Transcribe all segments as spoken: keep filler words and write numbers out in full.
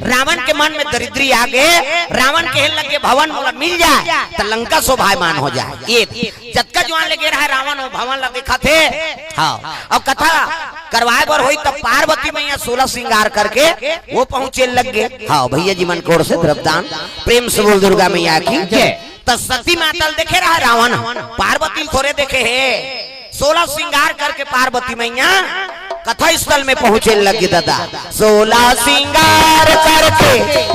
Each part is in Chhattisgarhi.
रावण के मन में दरिद्री आ गे। रावण कहे लगे, भवन मोला मिल जाए त लंका शोभायमान हो जाए। ये जतका जुआन ले गे रहा रावण, वो भवन ला देखत हे। हाँ, अब कथा करवाए बर होई, तब पार्वती मैया सोलह श्रृंगार करके वो पहुंचे लग गे। हाँ, भैया जी मन कोर से द्रव्यदान, प्रेम से बोल दुर्गा मैया की जय। त सती माता ल देखे रहा रावण, पार्वती ल थोरे देखे हे। सोलह श्रृंगार करके पार्वती मैया कथा स्थल में पहुंचे लग गे दादा। सोलह श्रृंगार करके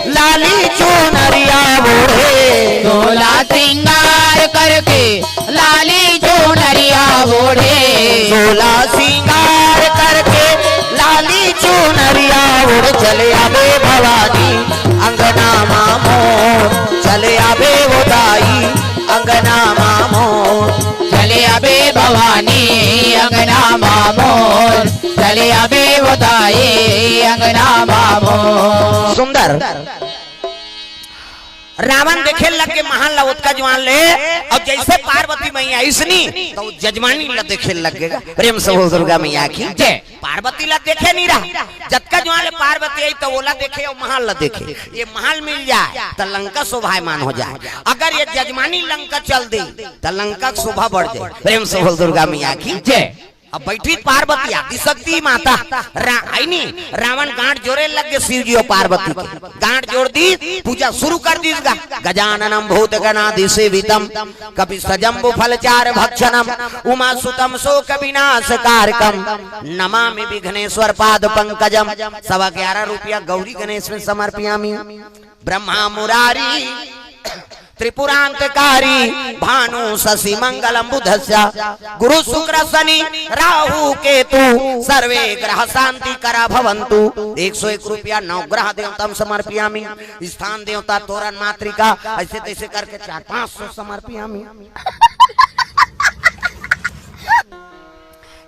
लाली चुनरिया ओढ़े। सोलह श्रृंगार करके लाली चुनरिया ओढ़े। सोलह श्रृंगार करके लाली चुनरिया ओढ़ चले आबे भवानी अंगना मा मोर, चले आबे वो दाई अंगना मा मोर। चले आबे भवानी अंगना मा मोर, चले आबे वो दाई अंगना मा मोर। सुंदर। रावण देखे लग गे महल ला ओतका जुआन ले, अउ जइसे पार्वती मैया अइसनी, त वो जजमानी ला देखे लग गे। प्रेम से बोल दुर्गा मैया की जय। पार्वती ला देखे नइ रहा, जतका जुआन ले पार्वती आई त ओला देखे अउ महल ला देखे। ये महल मिल जाए त लंका शोभायमान हो जाए। अगर ये जजमानी लंका चल दी त लंका के शोभा बढ़ जाए। प्रेम से बोल दुर्गा मैया की जय। अब बइठी पार्वती आदिशक्ति माता रा-, आई नी, रावण गांठ जोरे लग गे शिव जी अउ पार्वती के। गांठ जोर दीस, पूजा शुरू कर दीस गा। गजाननम भूत गणादि सेवितम, कपि सजम्बु फल चार भक्षणम, उमा सुतम शोक विनाश कारकम, नमामि विघ्नेश्वर पाद पंकजम। सवा ग्यारह रुपया गौरी गणेश में समर्पयामी। ब्रह्मा मुरारी त्रिपुरांतकारी भानु शशि मंगलम बुधस्य, गुरु शुक्र शनि राहु केतु सर्वे ग्रह शांति करा भवंतु। एक सौ एक रुपया नौ ग्रह देवतम समर्पयामी। स्थान देवता तोरण मातृका ऐसे तैसे करके चार पांच सौ समर्पयामी।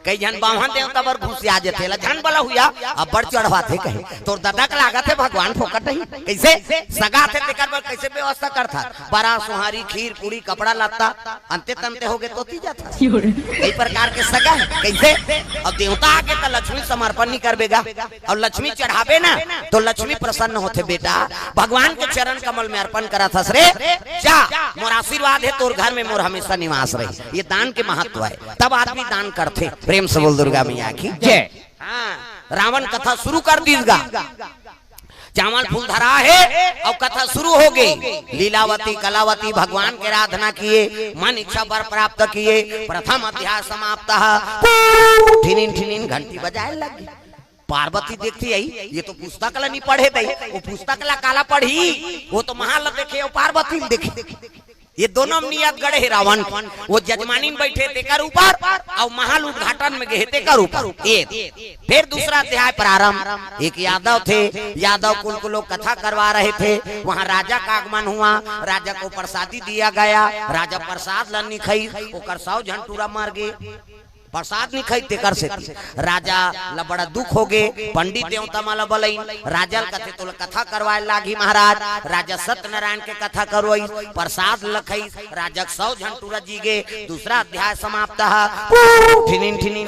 कई झन बाम्हन देवता बर घुसिया जथे, ला झन बला हुआ, अब्बड़ चढ़वाथे कहे, तोर ददा के लागत हे भगवान फोकट नहीं। कइसे? सगा थे तेकर बर कइसे व्यवस्था करथा? बरा, सोहारी, खीर, पूड़ी, कपड़ा, लत्ता, अंते तंते होगे तो ती जाथा। कई प्रकार के सगा हे। कइसे? अब देवता आगे त लक्ष्मी समर्पण नहीं करबे गा, अउ लक्ष्मी चढ़ाबे ना, तो लक्ष्मी प्रसन्न होथे बेटा। भगवान के चरण कमल में अर्पण करत हस रे, जा, मोर आशीर्वाद हे तोर घर में, मोर हमेशा निवास रही। ये दान के महत्व हे। तब आदमी दान करथे। प्रेम से बोल दुर्गा मैया की जय। हाँ, रावण कथा शुरू कर दीस गा। चावल फूल धरा हे अउ कथा शुरू होगे। लीलावती कलावती भगवान के आराधना किए, मन इच्छा वर प्राप्त किए। प्रथम अध्याय समाप्त। ठिनिन ठिनिन घंटी बजाए लगी। पार्वती देखती आई, ये तो पुस्तक ला नहीं पढ़े दई, वो पुस्तक ला काला पढ़ी, वो तो महल देखे, वो पार्वती ल देखे। ये दोनों में नियत गड़े हे रावण। वो जजमानी में बइठे तेकर ऊपर अउ महल उद्घाटन में गे हे तेकर ऊपर। ये फेर दूसरा अध्याय प्रारंभ। एक यादव थे, यादव कुल को लोग कथा करवा रहे थे, वहाँ राजा का आगमन हुआ, राजा को प्रसादी दिया गया, राजा प्रसाद ल नइ खइस, ओकर सौ झन टूरा मर गे। प्रसाद नइ खइस तेकर सेती राजा ला बड़ा दुख होगे। पंडित देवता मन ला बलइन, राजा ल कथे तोला कथा करवाए लागही महाराज। राजा सत्यनारायण के कथा करवाइस, प्रसाद ल खइस, राजा के सौ झन टूरा जी गे। दूसरा अध्याय समाप्त ह। ठिनिन ठिनिन।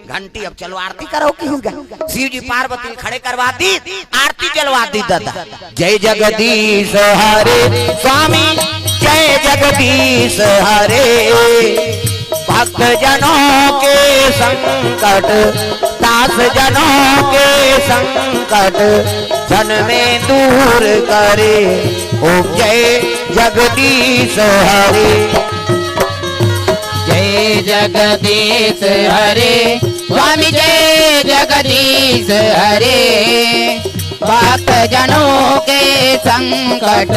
घंटी अब चलो आरती करो किहिस गा। शिव जी पार्वती ल खड़े करवा दीस, आरती जलवा दीस दादा। जय जगदीश हरे स्वामी, जय जगदीश हरे। भक्त जनों के संकट, दास जनों के संकट, क्षण में दूर करे। ओम जय जगदीश हरे। जय जगदीश हरे, स्वामी जय जगदीश हरे। भक्त जनों के संकट,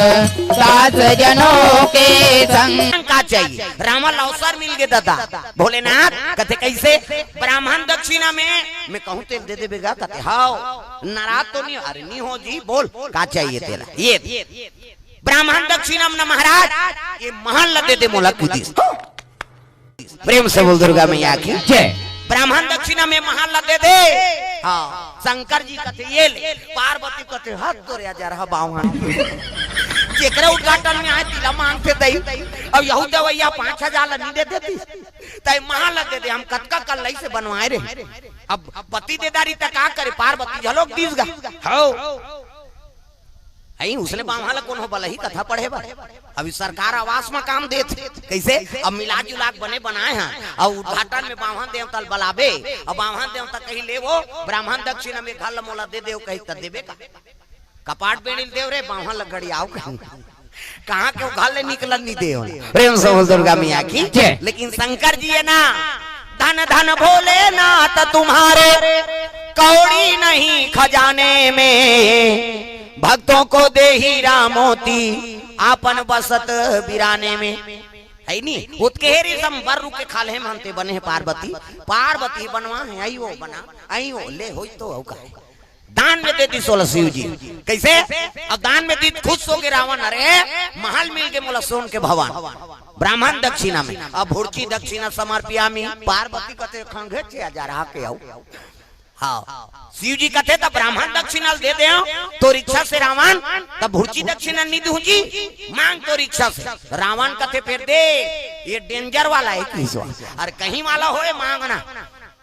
दास जनों के संकट। का चाहिए? रावण ला अवसर मिल गे दादा। भोलेनाथ कथे कइसे? ब्राह्मण दक्षिणा में, मैं कहूँ तेला दे देबे गा? कथे हव। नाराज तो नइ हो? अरे नइ हो जी, बोल का चाहिए तेला? ये ब्राह्मण दक्षिणा में ना महाराज, ये महल ला दे दे मोला कुदिस। प्रेम से बोल दुर्गा मैया की जय। ब्राह्मण दक्षिणा में महल ला दे दे। हाँ, शंकर जी कथे ये ले, पार्वती कथे हत तोरे आ जा रहा बावन। जेकरे उद्घाटन में आए तिला मांगथे दई, अउ यहू देवैया पाँच हजार ला नइ दे देतिस। तय महा ल दे दे, हम कतका कल्लई से बनवाए रहे। अब पति दे दारी त का करे, पार्वती झलोक दीस गा। हौ। अई उसने बाम्हा ल कोनो बलही कथा पढ़े बर। अभी सरकार आवास म काम देत हे। कइसे? अब मिला जुला के बने बनाए हन। अउ उद्घाटन में बाम्हन देवता ल बलाबे। अब बाम्हन देवता कही, "ले वो ब्राह्मण दक्षिणा में घर ल मोला दे देव," कही त देबे का? कपाट बेड़ी ल देव रे, बाम्हन ल गड़ियाव कहीं। कहाँ के वो घर ले निकलन नहीं देव। प्रेम से बोल दुर्गा मैया की जय। लेकिन शंकर जी है ना, "धन धन भोलेनाथ तुम्हारे, कौड़ी नहीं खजाने में, भक्तों को दे हीरा मोती, आपन बसत बिराने में।" है नी? ओतके हे रेशम बर रुख के खाल्हे म हन ते बने हे पार्वती। पार्वती बनवा हे, अई वो बना, अई वो ले होई तो अउ का। दान में दे दीस ओला शिव जी। कइसे? अब दान में दीस, खुश होगे रावन, "अरे, महल मिल गे मोला सोन के भवन, ब्राह्मण दक्षिणा में।" अब भुड़ची दक्षिणा समर्पियामी, पार्वती कथे, "खंघे चिया जा रहा के आऊ।" हाँ, शिव जी कथे, "त ब्राह्मण दक्षिणा ल दे देव तोर इच्छा से रावन, त भुड़ची दक्षिणा नी दूँ जी, मांग तोर इच्छा से।" रावन कथे, "फेर दे, ये danger वाला हे किसवा, अरे कहीं वाला होय, मांगना।"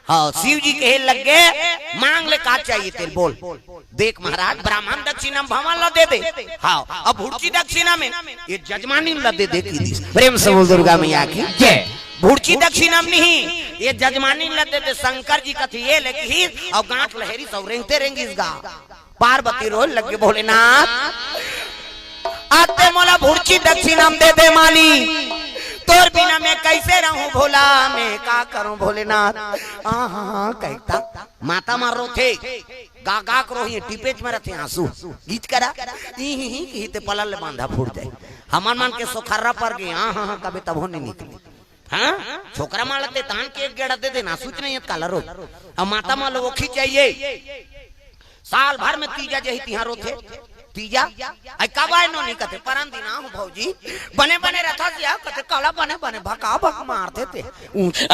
हाँ, शिव जी कहे लग गे, "मांग ले का चाहिए तेल, बोल।" देख महाराज, ब्राह्मण दक्षिणा में भवन ल दे दे। हाँ, अब भुड़ची दक्षिणा में ये जजमानी ल दे दे की दीस। प्रेम से बोल दुर्गा मैया की जय। भुड़ची दक्षिणा में नहीं, ये जजमानी ल दे दे। शंकर जी कथे ये ले की, अउ गांठ लहेरिस अउ रेंगते रेंगिस गा। पार्वती रोए लग गे, "भोलेनाथ, अते मोला भुड़ची दक्षिणा में दे दे माली, तोर बिना मैं कइसे रहूं भोला, मैं का करूं भोलेनाथ।" आ, हाँ, हाँ, कहता माता मन रोथे, गा गा के रोही, टिपेच में रथे आंसू, गीच करा, ई ही ही की ते पलल ले बांधा फूट जाए। हमर मन के सोखर्रा पर गे, हाँ, हाँ, हाँ, कबे तभो नहीं निकले। हाँ? छोकरा मन ल ते तान के एक गेड़ा दे देना, सूच नहीं है काला रोग। अब माता मन ल ओखी चाहिए। साल भर में तीजा जही तिहार होथे। तीजा? अई कब आए नोनी कथे, "परन दिन आहूं भौजी।" "बने बने रथस या?" कथे, "काला बने बने, भका भक मारथे ते।" ऊंच।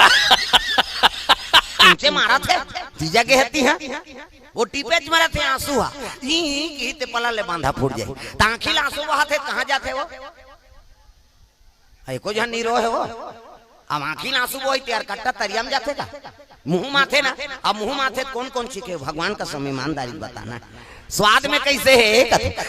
ऊंचे मारत हे। तीजा गे हती, हाँ? वो टिपेच मारत हे आंसू हा। ई, ई की ते पलल ले बांधा फूट जाए। त आंखी ल आंसू बहत हे, कहाँ जाथे वो? एको झन नी रोहे वो। अब आंखी ल आंसू बोही ते यार कट्टा तरिया में जाथे का? मुंह माथे ना। अब मुंह माथे त कोन कोन चीखे? भगवान कसम ईमानदारी बताना। स्वाद में कइसे हे?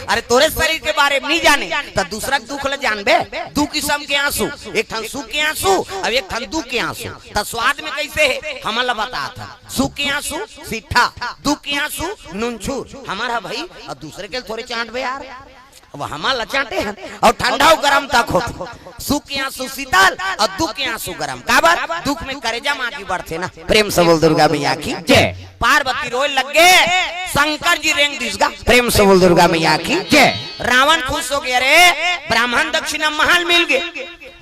अरे तोरे शरीर के बारे में नी जाने त दूसरा के दुख ल जानबे। दू किसम के आंसू, एक ठन सुख के आंसू अउ एक ठन दुख के आंसू। त स्वाद में कइसे हे हमन ल बतात हन। सुख के आंसू सीठा, दुख के आंसू नुनछूर। हमर ह भई, अउ दूसरे के ल थोरे चांटबे यार। अब हमन ल चांटे हन। अउ ठंडा अउ गरम तक होथे। सुख के आंसू शीतल अउ दुख के आंसू गरम। काबर? दुख में करेजा म आगी बढ़थे ना। प्रेम से बोल दुर्गा मैया की जय। पार्वती रोए लग गे, शंकर जी रेंग दिस गा। प्रेम से बोल दुर्गा मैया की जय। रावन खुश हो गे, "अरे, ब्राह्मण दक्षिणा महल मिल गे,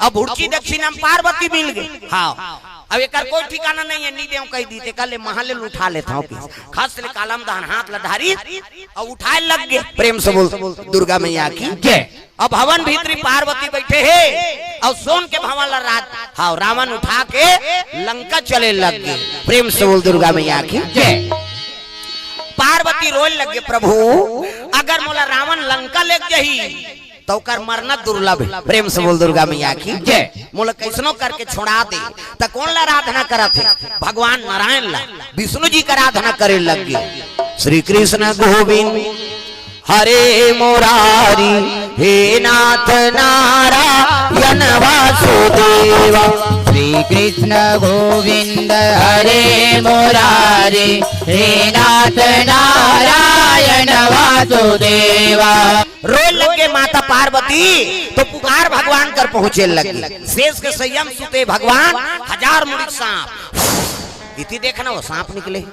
अब भुड़ची दक्षिणा पार्वती मिल गे।" हाँ, अब एकर कोई ठिकाना नहीं हे, नी देव कहि दीस, तेकर ले महल ल उठा लेथंव कि खस ले काला म दान हाथ ल धारिस अउ उठाए लग गे। प्रेम से बोल दुर्गा मैया की जय। अब भवन भीतरी पार्वती बइठे हे अउ सोन के भवन ल राज, हाँ, रावन उठा के लंका चले लग गे। प्रेम से बोल दुर्गा मैया की जय। पार्वती रोए लग गे, "प्रभु, अगर मोला रावन लंका लेग जही, त ओकर मरना दुर्लभ हे।" प्रेम से बोल दुर्गा मैया की जय। "मोला कइसनो करके छोड़ा दे।" त कोन ला आराधना करत हे? भगवान नारायण ला। विष्णु जी के आराधना करे लग गे। श्री कृष्ण गोविंद हरे मुरारी, हे नाथ नारायण वासुदेवा। श्री कृष्ण गोविंद हरे मुरारी, हे नाथ नारायण वासुदेवा। रोए लग गे माता पार्वती, त पुकार भगवान कर पहुंचे लग गे। शेष के सइया म सुते भगवान, हजार मुड़ी के सांप। इति देखना वो सांप निकले।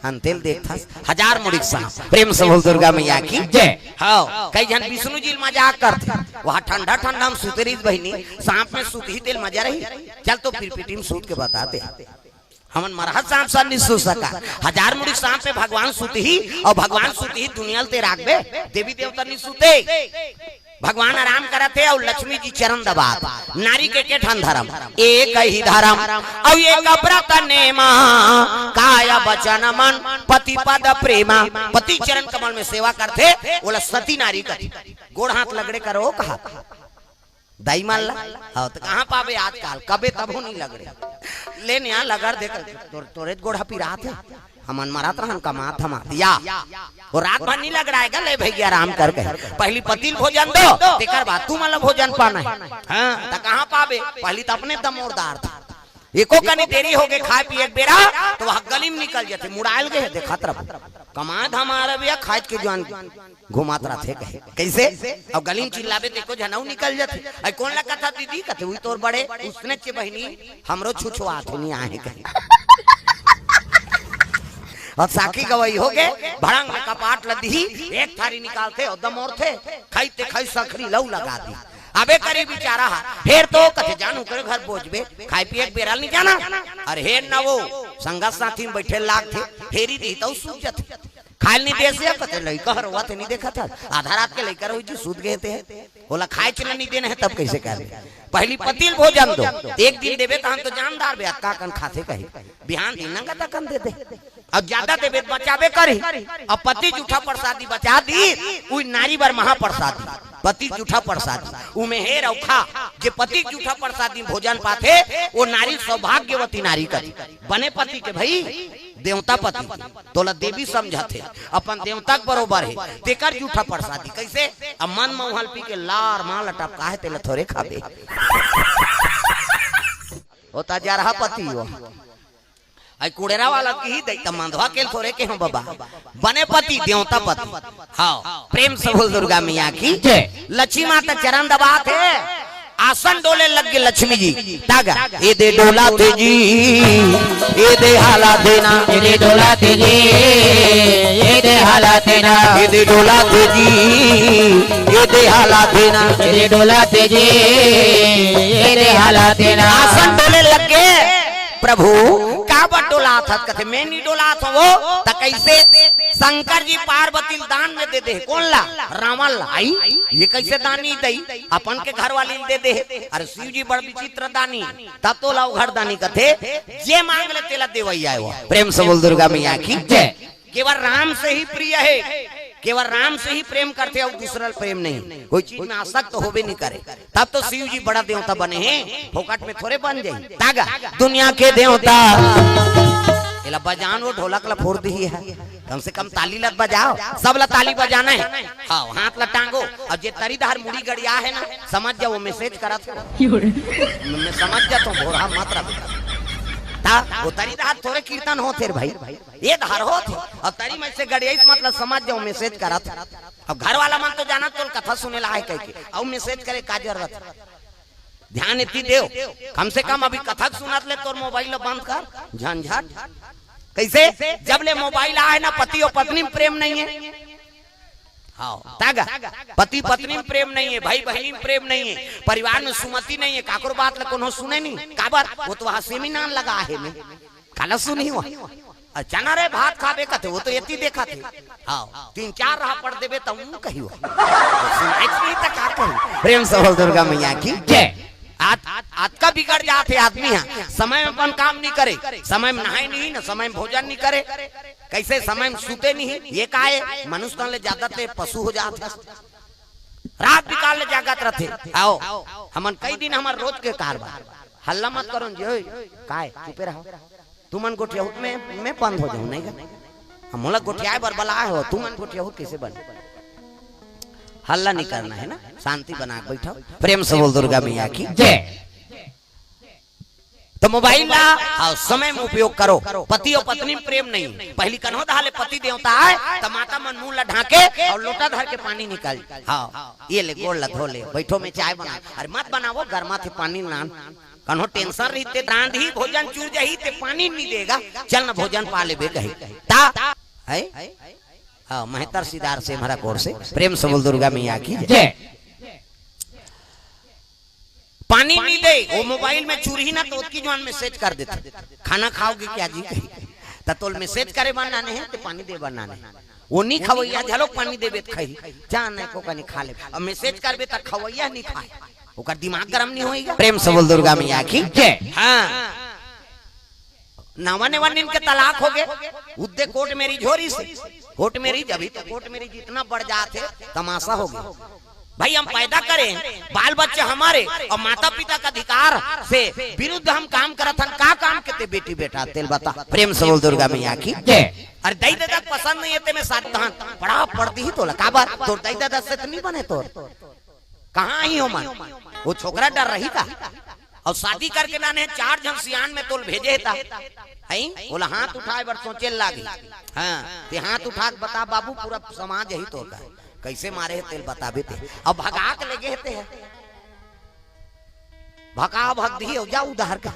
अंते ल देखथस, हजार मुड़ी के सांप। प्रेम से बोल दुर्गा मैया की जय। हाँ, कई झन विष्णु जी ल मजाक करथे, वहाँ ठंडा ठंडा म सुते रहिस बहिनी, सांप में सुतही तेल मजा रही। चल तो फिर पिटी म सूत के बता दे। हमन मरहा सांप सन नी सुत सका। हजार मुड़ी सांप में भगवान सुतही अउ भगवान सुतही दुनिया ल ते राखबे, देवी देवता नी सुते। भगवान आराम करत हे अउ लक्ष्मी जी चरण दबात। नारी के के ठन धरम, एक ही धरम अउ एक व्रत नेमा, काय वचन मन पति पद प्रेमा। पति चरण कमल में सेवा करथे, ओला सती नारी कथे। गोड़ हाथ लगड़े करो कहा। दाई मन ला। हाँ, त कहाँ पाबे आजकल, कबे तभो नहीं लगड़े। ले नया लगड़ दे कर, तोर, तोरे गोड़ ह पिरात हे। हमन मरत रहन कमात धमात या। वो रात भर नहीं लगड़ाएगा, ले भैया आराम कर कहे। पहली पति ल भोजन दो, तेकर बाद तुमन ला भोजन पाना हे। हाँ, त कहाँ पाबे, पहली त अपने दमोरदार था। एको कनी देरी होगे खाए पिए के बेरा, त वह गली म निकल जाथे, मुड़ायल गए हे, देखत रह। कमाए धमाए रह भैया, खाए के जुआन घुमात रथे कहे। कैसे? अब गली म चिल्लाबे त एको झन अउ निकल जाथे। अई कोन ला कथा दीदी? कथे, "उही तोर बड़े, उसने चे बहिनी, हमरो छुछुआत हे, नहीं आहे कहे।" अब साखी गवई होगे, भड़ंग कपाट ल दिही, एक थारी निकालथे, अउ दमोरथे, खाई ते खाई सखरी लऊ लगा दी। अबे करी बिचारा हा, हेर तो कथे, "जानू करे घर बोझबे, खाए पिए के बेरा ल नहीं जाना।" अरे हेर न वो, संगत साथी म बैठे लागथे, हेरी दी त सूत जाथे। खाए ल नहीं देस या, कथे लइका ह रोवत हे, नहीं देखत हस? आधा रात के लइका रोही जी सूत गए ते हे। ओला खाए च ल नहीं देना हे, तब कैसे कर? पहली पति ल भोजन दो, एक दिन देबे तहन तो जानदार बे, अतका कन खाथे कही, बिहान दिन नंगत अकन दे दे। अब ज्यादा देबे त बचाबे करी। अब पति जूठा प्रसादी बचा दी, उही नारी बर महाप्रसादी, पति जूठा प्रसादी, उमे हेर अउ खा। जे पति जूठा प्रसादी भोजन पाथे, वो नारी सौभाग्यवती नारी कही। बने पति के भई, देवता पति, तोला देवी समझत हे, अपन देवता के बरोबर हे, तेकर जूठा प्रसादी। कैसे? अब मन म उहल पी के लार माल टपका हे, तेला थोरे खाबे। ओ त जरहा पति हो। आई कुड़ेरा वाला किही दई त मंधवा के ल थोरे केहों बबा। बने पति, देवता पति। हाँ, प्रेम से बोल दुर्गा मैया की जय। लक्ष्मी माता चरण दबात हे, आसन डोले लग गे लक्ष्मी जी। तागा, ए दे डोलाथे जी, ए दे हालाथे ना। ए दे डोलाथे जी, ए दे हालाथे ना। ए दे डोलाथे जी, ए दे हालाथे ना। ए दे डोलाथे जी, ए दे हालाथे ना। आसन डोले लग गे। प्रभु, काबर डोलात हस? कथे, मैं नहीं डोलात हंव। त कैसे? शंकर जी पार्वती ल दान में दे दे हे। कोन ला? रावण ला। आई, ये कैसे दानी दई? अपन के घरवाली ल दे दे हे। अरे शिव जी बड़ विचित्र दानी। तब तो लव घर दानी कथे, जे मांग ले तेला देवई आय वो। प्रेम से बोल दुर्गा मैया की जय। केवल राम से ही प्रिय हे, केवल राम से ही प्रेम करथे अउ दूसरा ल प्रेम नहीं, कोई चीज में आसक्त होबे नहीं करे। तब तो शिव जी बड़ा देवता बने हे, फोकट में थोरे बन जाही। तागा, दुनिया के देवता। एला बजान, वो ढोलक ला फोर दिही हे, कम से कम ताली ला बजाव, सब ला ताली बजाना हे। हाँ, हाथ ला टांगो, अउ जे तरी डहर मुड़ी गड़िया हे ना, समझ जाव वो message करत हे। मैं समझ जात हंव, भोरहा मत रह। त वो तरी डहर थोरे कीर्तन होथे रे भई, ए डहर होथे। अउ तरी में से गड़ियाइस मतलब समझ जाव message करत हे। अब घर वाला मन तो जानत तोल कथा सुने ला आय कहिके, अउ message करे का जरूरत हे? ध्यान एती देव, कम से कम अभी कथा सुनत ले तोर mobile ला बंद कर, झंझट। कैसे? जब ले mobile आहे ना, पति अउ पत्नी में प्रेम नहीं हे। हाँ, तागा, पति पत्नी में प्रेम नहीं हे, भाई बहिनी में प्रेम नहीं हे, परिवार में सुमति नहीं हे, काकरो बात ला कोनो सुने नहीं। काबर? वो तो वहाँ seminar लगा हे में। काला सुनही वो। अउ चना रे भात खाबे कथे, वो तो एती देखथे। हाँ, तीन चार रापड़ देबे त ऊं कही वो। सुनाई नहीं त का कही? प्रेम से बोल दुर्गा मैया की जय। आज, आज, आज का बिगड़ जाथे आदमी हा, समय में अपन काम नहीं करे, समय में नहाय नहीं, न समय में भोजन नहीं करे, कैसे समय में सुते नहीं, ये काय मनुष्य तन ले ज्यादा ते पशु हो जाथे। रात बिकाल ले जागत रथे। आओ, हमन कई दिन हमर रोज के कारबार। हल्ला मत करो जी, ओए, काय, चुपे रहो। तुमन गोठियाहू त मैं, मैं बंद हो जाहूं, नहीं गा? हम मोला गोठियाए बर बलाए हो, तुमन गोठियाहू त कैसे बन? हल्ला नहीं करना हे ना, शांति बना के बैठो। प्रेम से बोल दुर्गा मैया की जय। त mobile ला, हाँ, समय में उपयोग करो। पति अउ पत्नी में प्रेम नहीं। पहली कन्हो दहा ले पति देवता आय, त माता मन मुंह ला ढांके अउ लोटा धर के पानी निकाल। हाँ, ये ले गोड़ ला धो ले, बैठो मैं चाय बना। अरे मत बनावो, गरमाथे पानी नान। कन्हो tension रही ते रांधही, भोजन चूर जाही, ते पानी नहीं देगा, चल ना भोजन पा लेबे कही। ता, है? हाँ, मेहतर सिदार से हमारा कोर से, प्रेम से बोल दुर्गा मैया की जय। जय। पानी नहीं दे, वो mobile में चूरही ना तो ओतकी जुआन message कर देथे, "खाना खाओगे क्या जी?" कही। त तोल message करे बर नाने हे, ते पानी दे बर नाने हे। वो नहीं खवैया, झलोक पानी देबे त खाही, जा ना एको कनी खा ले। अब message करबे त खवैया नहीं खाए, ओकर दिमाग गरम नहीं होएगा। प्रेम से बोल दुर्गा मैया की जय। हाँ। नवा नवा नीन के तलाक होगे, उद्दे court marriage होरिस हे। Court marriage, अभी तो court marriage इतना बढ़ जात हे, तमाशा होगे। भाई, हम पैदा करे, बाल बच्चे हमारे, और माता पिता का अधिकार से विरुद्ध हम काम करत हन। का काम के ते बेटी बेटा, तेल बता। प्रेम से बोल दुर्गा मैया की जय। अरे, दई ददा पसंद नहीं है ते में साथ तहन पड़ा पड़ती ही तोला। काबर? तोर दई ददा से तो नहीं बने तोर। कहाँ ही हो मन? वो छोकरा डर रही का? और शादी करके लाने चार झन सियान में तोल भेजे हे ता। हैं? बोला, हाथ उठाए बर सोचे लागी। हाँ, ते हाथ उठा के बता बाबू, पूरा समाज यही तो का। कैसे मारे हे तेल बताबे ते। अब भगा के ले गे हे ते है। भगा भग दी हो जा उधार का।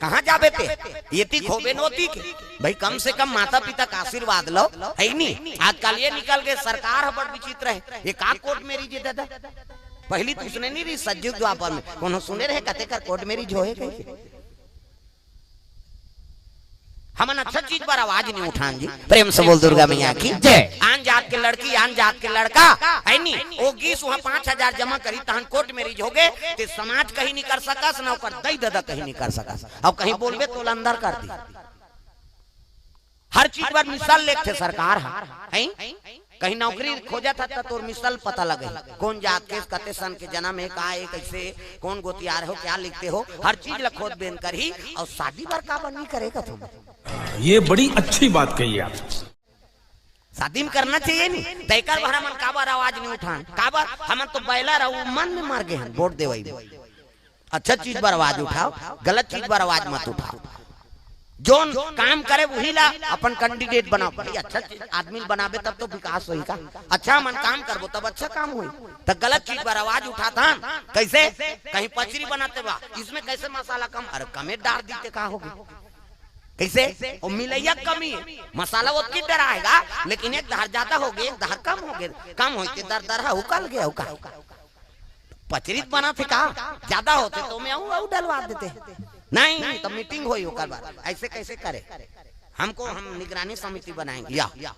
कहाँ जाबे ते? ये ती खोबे नोती के। भाई, कम से कम माता पिता का आशीर्वाद लो, है नी? आजकल ये निकल गए, सरकार ह बड़ विचित्र है। ये का कोर्ट मैरिज है दादा? पहली तो उसने नहीं रही सज्जुग द्वापर में। कोनो सुने रहे कते कर कोर्ट मैरिज होए कह के? हमन अच्छा चीज पर आवाज नहीं उठान जी। प्रेम से बोल दुर्गा मैया की जय। आन जात के लड़की, आन जात के लड़का, है नी? वो गीस वहाँ पाँच हजार जमा करी, तहन कोर्ट मैरिज हो गए, ते समाज कहीं नहीं कर सकस, ना ओकर दई ददा कहीं नहीं कर सकस। अब कहीं बोलबे तो अंदर कर दी। हर चीज पर मिसल लेथे सरकार ह, हैं? कहीं नौकरी खोजत ह त तोर मिसल पता लगे, कौन जात के, कते सन के जन्म है, का है, कैसे, कौन गोतियार हो, क्या लिखते हो, हर चीज ला खोज बेन करही। और शादी बर का बनी करेगा तुम? ये बड़ी अच्छी बात कही आप। शादी में करना चाहिए नहीं, तैकर बर हमन काबर आवाज नहीं उठान? काबर? हमन तो बैला रहू मन में मर गए हैं वोट देवई में। अच्छा चीज बर आवाज उठाओ, गलत चीज बर आवाज मत उठाओ। जोन काम करे वही ला अपन कैंडिडेट बनाओ। भाई, अच्छा चीज आदमी बनाबे तब तो विकास होई का? अच्छा मन काम करबो तब अच्छा काम होई। त गलत चीज बर आवाज उठात हन। कैसे? कहीं पचरी बनाते बा, इसमें कैसे मसाला कम? अरे कमे डार दीते का होगे? कैसे? वो मिलैया कमी है, मसाला ओतकी डराएगा, लेकिन एक धार ज्यादा होगे, एक धार कम होगे, कम होइते दर दर है, उकल गया, उकल। पचरित बना थे का? ज्यादा होते तो मैं आऊं, आऊं डलवा देते। नहीं तो मीटिंग होई ओकर बाद, ऐसे कैसे करे? हमको, हम निगरानी समिति बनाएंगे या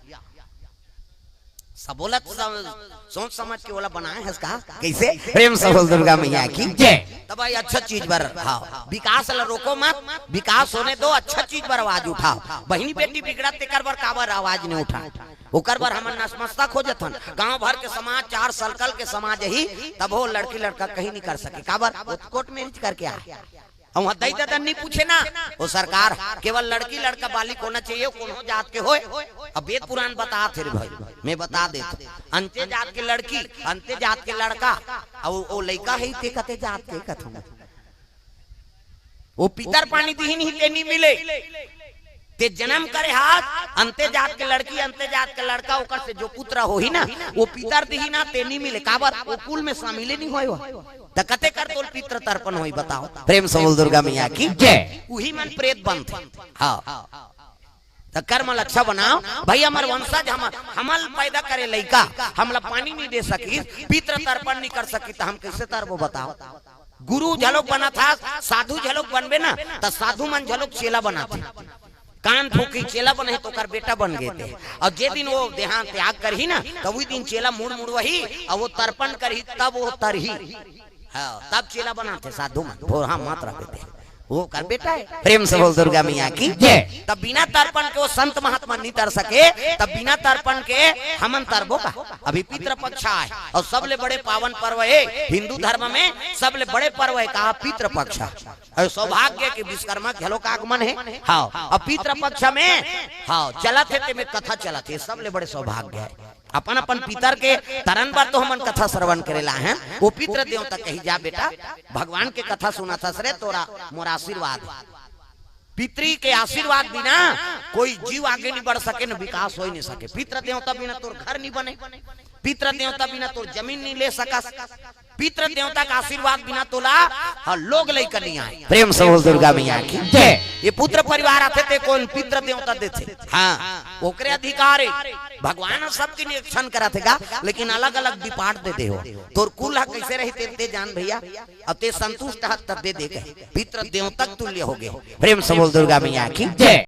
सबोलत सम-, सोच समझ के ओला बनाए हस का? कैसे? प्रेम से बोल दुर्गा मैया की जय। तब भाई अच्छा चीज बर, हाँ, विकास ला रोको मत, विकास होने दो, अच्छा चीज बर आवाज उठाओ। बहिनी बेटी बिगड़त तेकर बर काबर आवाज नहीं उठा? ओकर बर हमन नसमस्ता खोजत हन। गांव भर के समाज, चार सर्कल के समाज ही, तब वो लड़की लड़का कहीं नहीं कर सके। काबर? वो कोर्ट मैरिज करके आए। और वहाँ दई ददन नहीं पूछे ना, वो सरकार केवल लड़की लड़का बालिक होना चाहिए, कोनो जात के होए। अब वेद पुराण बता थे रे भाई, मैं बता देता। अंते जात के लड़की, अंते जात के लड़का, और वो लइका है ते कते जात के कथों। वो पितर पानी दिहिन ही ते नी मिले। ते जन्म करे हाथ, अंते जात के लड़की, अंते जात के लड़का, ओकर से जो पुत्र होही ना, वो पितर दिही ना, ते नी मिले। काबर? वो कुल में शामिल ही नहीं होए हो। त कते कर तोल पितृ तर्पण होई बताओ? प्रेम से बोल दुर्गा मैया की जय। उही मन प्रेत बनथे। हाँ। त कर्म ल अच्छा बनाओ भाई, हमर वंशज, हमर, हमल पैदा करे लइका, हमला पानी नहीं दे सकिस, पितृ तर्पण नहीं कर सकिस, त हम कैसे तरबो बताओ? गुरु झलोक बनत हस, साधु झलोक बनबे ना, त साधु मन झलोक चेला बनाथे। कान फूकी चेला बने तो ओकर बेटा बन गए थे। और जे दिन वो देहांत त्याग करही ना, तब वही दिन चेला मुड़ मुड़ वही, और वो तर्पण करही, तब वो तरही। हाँ, तब चेला बनाथे साधु मन, भोरहा मत रह देते। वो कर बेटा है। प्रेम से बोल दुर्गा मैया की जय। तब बिना तर्पण के वो संत महात्मा नहीं तर सके, तब बिना तर्पण के हमन तरबो का? अभी पितृपक्ष आए, और सबले बड़े पावन पर्व है हिंदू धर्म में, सबले बड़े पर्व है कहा पितृपक्ष। और सौभाग्य के विश्वकर्मा घलो का आगमन है। हाँ, और पितृपक्ष में, हाँ, चलत है ते में कथा चलत है, सबले बड़े सौभाग्य है। अपन अपन पितर के तरन बर तो हमन कथा श्रवण करे ला हैं। वो पितृ देवता कही जा बेटा, भगवान के कथा सुनत हस रे, तोरा मोर आशीर्वाद। पितरी के आशीर्वाद बिना कोई जीव आगे नहीं बढ़ सके, न विकास हो ही नहीं सके। पितृ देवता बिना तोर घर नहीं बने, पितृ देवता बिना तोर जमीन नहीं ले सकस, पितृ देवता का आशीर्वाद बिना तोला, हाँ, लोग लइका नहीं आए। प्रेम से बोल दुर्गा मैया की जय। ये पुत्र परिवार आथे ते कोन पितृ देवता देथे? हाँ, ओकरे अधिकार है। भगवान सबके निरीक्षण करत हे गा, लेकिन अलग-अलग डिपार्ट दे दे हो। तोर कुल ह कैसे रही ते, ते जान भैया, अब ते संतुष्ट हत तब दे दे गए। पितृ देवता तुल्य हो गए। प्रेम से बोल दुर्गा मैया की जय।